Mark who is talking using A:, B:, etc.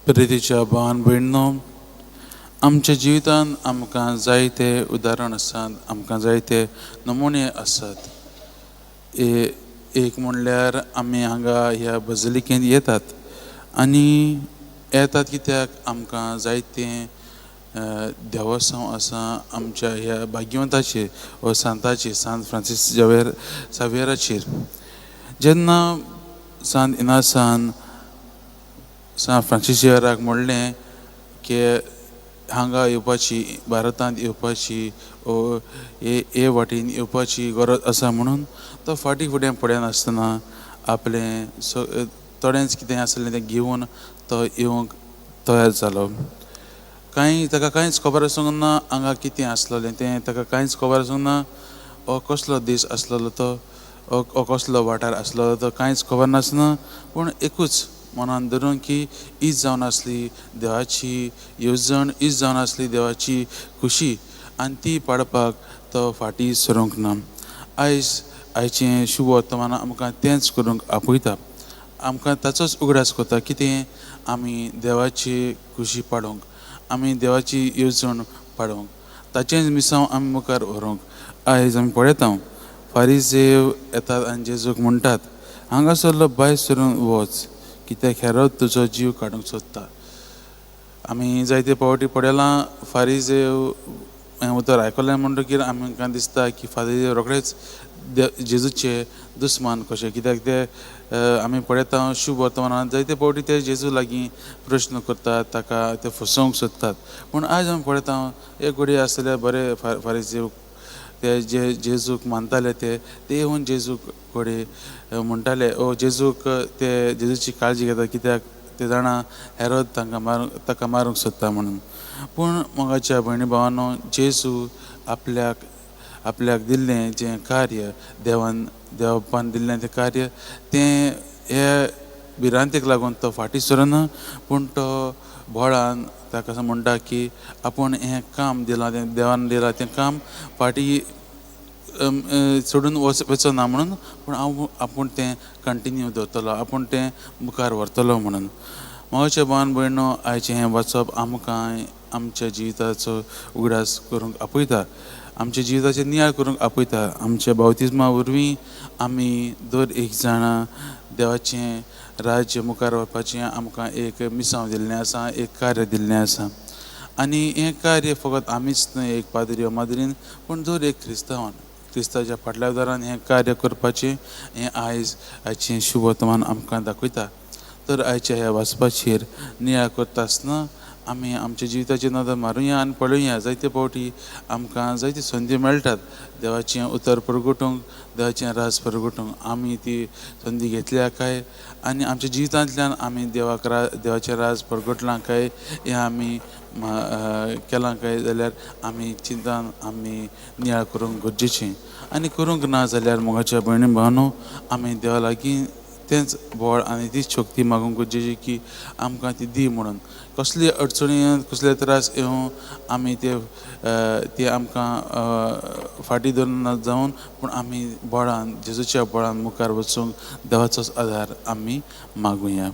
A: प्रितीच्या भावान भयणो, आमच्या जिवितांत आमकां जायते उदाहरण आसात, आमकां जायते नमुने आसात. एक म्हणल्यार आमी हांगा ह्या बजलिकेंत येतात आनी येतात कित्याक आमकां जायते देवस्तांव आसा आमच्या ह्या भाग्यवंताचेर वा सांताचेर, सांत फ्रांसीस जावेर सावेराचेर. जेन्ना सांत इनासान सांत फ्रांसीस झेवियराक म्हणलें की हांगा येवपाची, भारतांत येवपाची ओ हे वाटेन येवपाची गरज आसा म्हणून, तो फाटीं फुडें पळयनासतना आपलें थोडेंच कितें आसलें तें घेवन तो येवंक तयार जालो. कांय ताका कांयच खबर आसूंक ना हांगा कितें आसलेलें तें, ताका कांयच खबर आसूंक ना हो कसलो देश आसलेलो तो, हो कसलो वाठार आसलेलो तो कांयच खबर नासना. पूण एकूच मनान धरून की हीच जावन आसली देवाची येवजण, हीच जावन आसली देवाची खुशी आनी ती पाडपाक तो फाटीं सरूंक ना. आयज आयचें शुभ वर्तमान आमकां तेंच करूंक आपयता, आमकां ताचोच उगडास करता कितें आमी देवाची खुशी पाडूंक, आमी देवाची येवजण पाडूंक, ताचेंच मिसांव आमी मुखार व्हरूंक. आयज आमी पळयता फारीजेव येतात आनी जेजूक म्हणटात, हांगासरलो भायर सरून वच, कित्याक हेरोद तुजो जीव काडूंक सोदता. आमी जायते पावटी पळयलां फारीजेव हें उतर आयकलें म्हणटकीर आमकां दिसता की फारीजेव रोखडेच जेजूचे दुस्मान कशे, कित्याक ते आमी पळयता शुभ वर्तमानान जायते पावटी ते जेजू लागीं प्रश्न करतात, ताका ते फसोवंक सोदतात. पूण आयज आमी पळयता एक घडये आसतले बरे फारीजेव ते जे जेजूक मानताले ते येवन जेजूक घडये म्हणटाले, ओ जेजूक ते जेजूची काळजी घेतात कित्याक ते जाणा हेरोद तांकां मारूंक, ताका मारूंक सोदता म्हणून. पूण मोगाच्या भयणी भावानो, जेजू आपल्याक आपल्याक दिल्लें जें कार्य, देवान देवपान दिल्लें तें कार्य, तें हे भिरांतेक लागून तो फाटीं सरना, पूण तो बळान ताका असो म्हणटा की आपूण हें काम दिलां तें देवान दिलां तें काम फाटीं सोडून वचो ना म्हणून, पूण हांव आपूण तें कंटिन्यू दवरतलो, आपूण तें मुखार व्हरतलो म्हणून. मोगाच्या भावान भयणो, आयचें हें वाचप आमकां आमच्या जिविताचो उगडास करूंक आपयता, आमच्या जिविताचेर नियाळ करूंक आपयता. आमच्या बावतिज्मा वरवीं आमी दर एक जाणां देवाचें राज्य मुखार व्हरपाचें आमकां एक मिसांव दिल्लें आसा, एक कार्य दिल्लें आसा. आनी हें कार्य फकत आमीच न्हय, एक पाद्री वा माद्रीन, पूण दर एक क्रिस्तांवान क्रिस्ताच्या फाटल्या दारान हें कार्य करपाचें हें आयज आयचें शुभ वर्तमान आमकां दाखयता. तर आयच्या ह्या वाचपाचेर नियाळ करता आसतना आमी आमच्या जिविताचेर नदर मारुया आनी पळोवया. जायते फावटी आमकां जायती संदी मेळटात देवाचें उतर परगटूंक, देवाचें राज परगटूंक. आमी ती संदी घेतल्या काय आनी आमच्या जिवितांतल्यान आमी देवाक देवाचें राज परगटलां काय, हें आमी केलां काय जाल्यार आमी चिंतान आमी नियाळ करूंक गरजेचें. आनी करूंक ना जाल्यार मोगाच्या भयणी भावानो, आमी देवा लागीं तेंच बळ आनी तीच शक्ती मागूंक गरजेची की आमकां ती दी म्हणून. कसली अडचणी, कसले त्रास येवं, आमी ते ते आमकां फाटीं धरून ना जावन, पूण आमी बळान, जेजूच्या बळान मुखार वचूंक देवाचोच आदार आमी मागुया.